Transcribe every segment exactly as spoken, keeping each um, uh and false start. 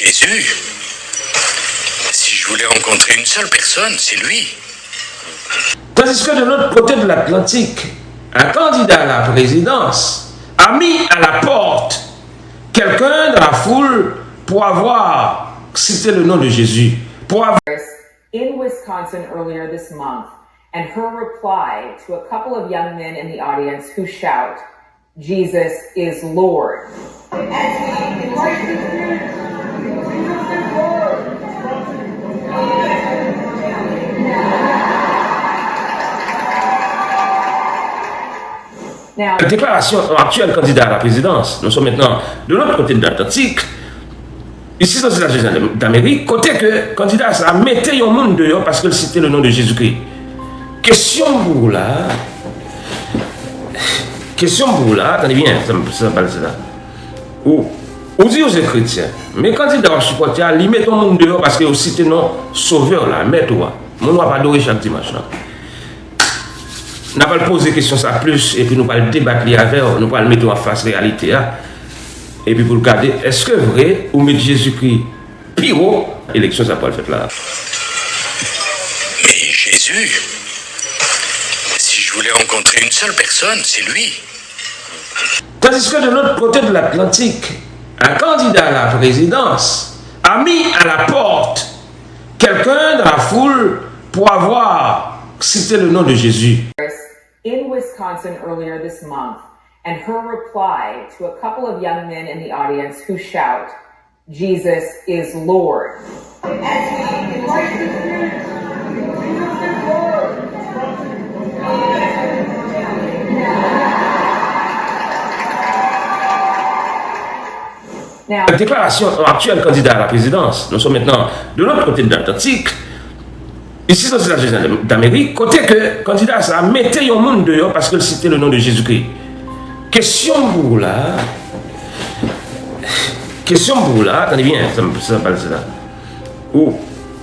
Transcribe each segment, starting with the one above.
Jésus, si je voulais rencontrer une seule personne, c'est lui. Tandis que de l'autre côté de l'Atlantique, un candidat à la présidence a mis à la porte quelqu'un dans la foule pour avoir cité le nom de Jésus, pour avoir In Wisconsin earlier this month, and her reply to a couple of young men in the audience who shout, Jesus is Lord. Now, Deklarasyon yon aktyèl kandida a la prezidans, nous sommes maintenant de l'autre côté de l'Atlantique, ici aux États-Unis d'Amérique, kote ke kandida sa a mete yon moun deyò paske l site le nom de Jésus-Christ. Kesyon m pou ou la, kesyon m pou ou la, tande byen, sa m sa m pral di la. Ou, ou di ou se kretyen, men kandida w ap sipòte a, li mete yon moun deyò paske ou site non Sovè w la, Mèt ou a, moun w ap adore chak dimanch lan. N a pral poze kesyon sa plis, epi nou pral debat li avè w, nou pral mete w anfas reyalite a, epi pou l gade èske vre ou met Jezikri pi wo, eleksyon sa pral fèt la. Mais Jésus, si je voulais rencontrer une seule personne, c'est lui. Tandis que de l'autre côté de l'Atlantique, un candidat à la présidence a mis à la porte quelqu'un dans la foule pour avoir cité le nom de Jésus. In Wisconsin earlier this month, and her reply to a couple of young men in the audience who shout, Jesus is Lord. Now, Deklarasyon yon aktyèl kandida a la prezidans, nous sommes maintenant de l'autre côté de l'Atlantique, ici aux États-Unis d'Amérique, kote ke kandida sa a mete yon moun deyò paske l site le nom de Jésus-Christ. Kesyon m pou ou la, kesyon m pou ou la, tande byen, sa m sa m pral di la. Ou,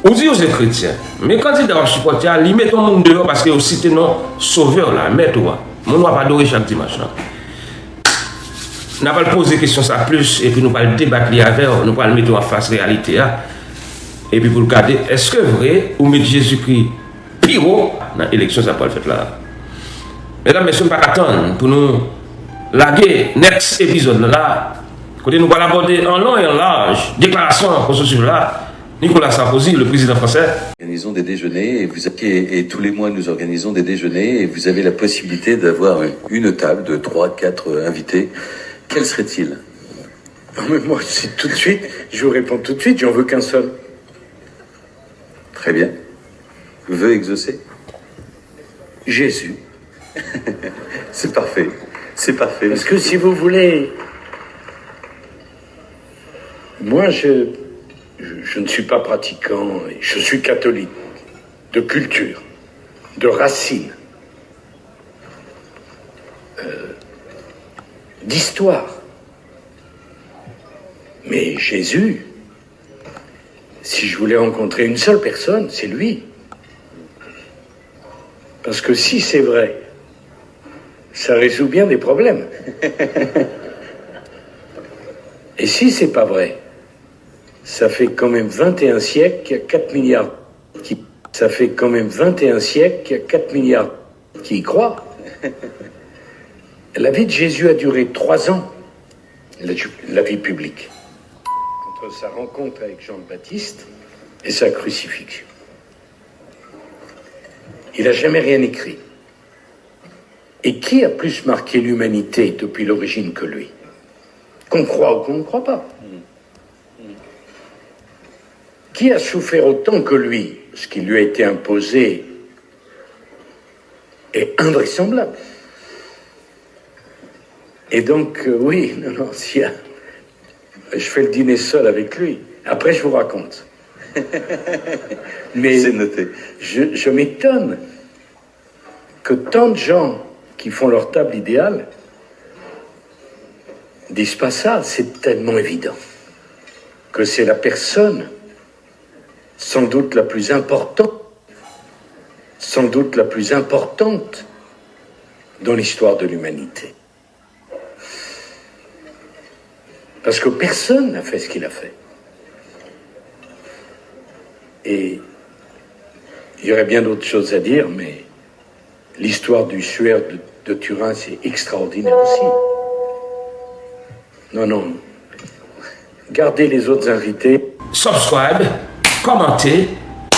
ou di ou se kretyen, men kandida w ap sipòte a, li mete yon moun deyò paske ou site non Sovè w la, Mèt ou a, moun w ap adore chak dimanch lan. N a pral poze kesyon sa plis, epi nou pral debat li avè w, nou pral mete w anfas reyalite a, epi pou l gade èske vre ou met Jezikri pi wo nan eleksyon sa pral fèt la. Medam, mesye, m pa ka tann pou nou lage next epizòd lan la, kote nou pral abòde an long e an laj deklarasyon Konsèy Sivil la, Nicolas Sarkozy, le président français. Organisons des déjeuners et vous et, et tous les mois nous organisons des déjeuners et vous avez la possibilité d'avoir une table de trois, quatre invités. Quel serait-il ? Non, mais moi, c'est tout de suite, je vous réponds tout de suite, j'en veux qu'un seul. Très bien. Vœu exaucé ? Jésus. C'est parfait. C'est parfait. Parce que si vous voulez, moi, je, je, je ne suis pas pratiquant, je suis catholique, de culture, de racine, euh, d'histoire. Mais Jésus, si je voulais rencontrer une seule personne, c'est lui. Parce que si c'est vrai, ça résout bien des problèmes. Et si c'est pas vrai, ça fait quand même vingt et un siècles qu'il y a quatre milliards qui, ça fait quand même vingt et un siècles qu'il y a quatre milliards qui y croient. La vie de Jésus a duré trois ans, la, la vie publique, entre sa rencontre avec Jean le Baptiste et sa crucifixion. Il n'a jamais rien écrit. Et qui a plus marqué l'humanité depuis l'origine que lui ? Qu'on croit ou qu'on ne croit pas. Qui a souffert autant que lui ? Ce qui lui a été imposé est invraisemblable. Et donc, euh, oui, non, non, si, euh, je fais le dîner seul avec lui. Après, je vous raconte. Mais C'est noté. Je, je m'étonne que tant de gens qui font leur table idéale disent pas ça. C'est tellement évident que c'est la personne sans doute la plus importante, sans doute la plus importante dans l'histoire de l'humanité. Parce que personne n'a fait ce qu'il a fait. Et il y aurait bien d'autres choses à dire, mais l'histoire du suaire de, de Turin, c'est extraordinaire aussi. Non, non. Gardez les autres invités. Subscribe, kòmante,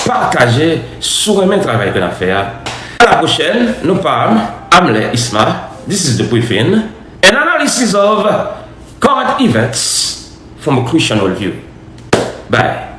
pataje si w renmen travay ke n ap fè a. A la pwochèn, nou pa m, Amlè Isma, this is the briefing, an analysis of current events from a Christian worldview. Bye.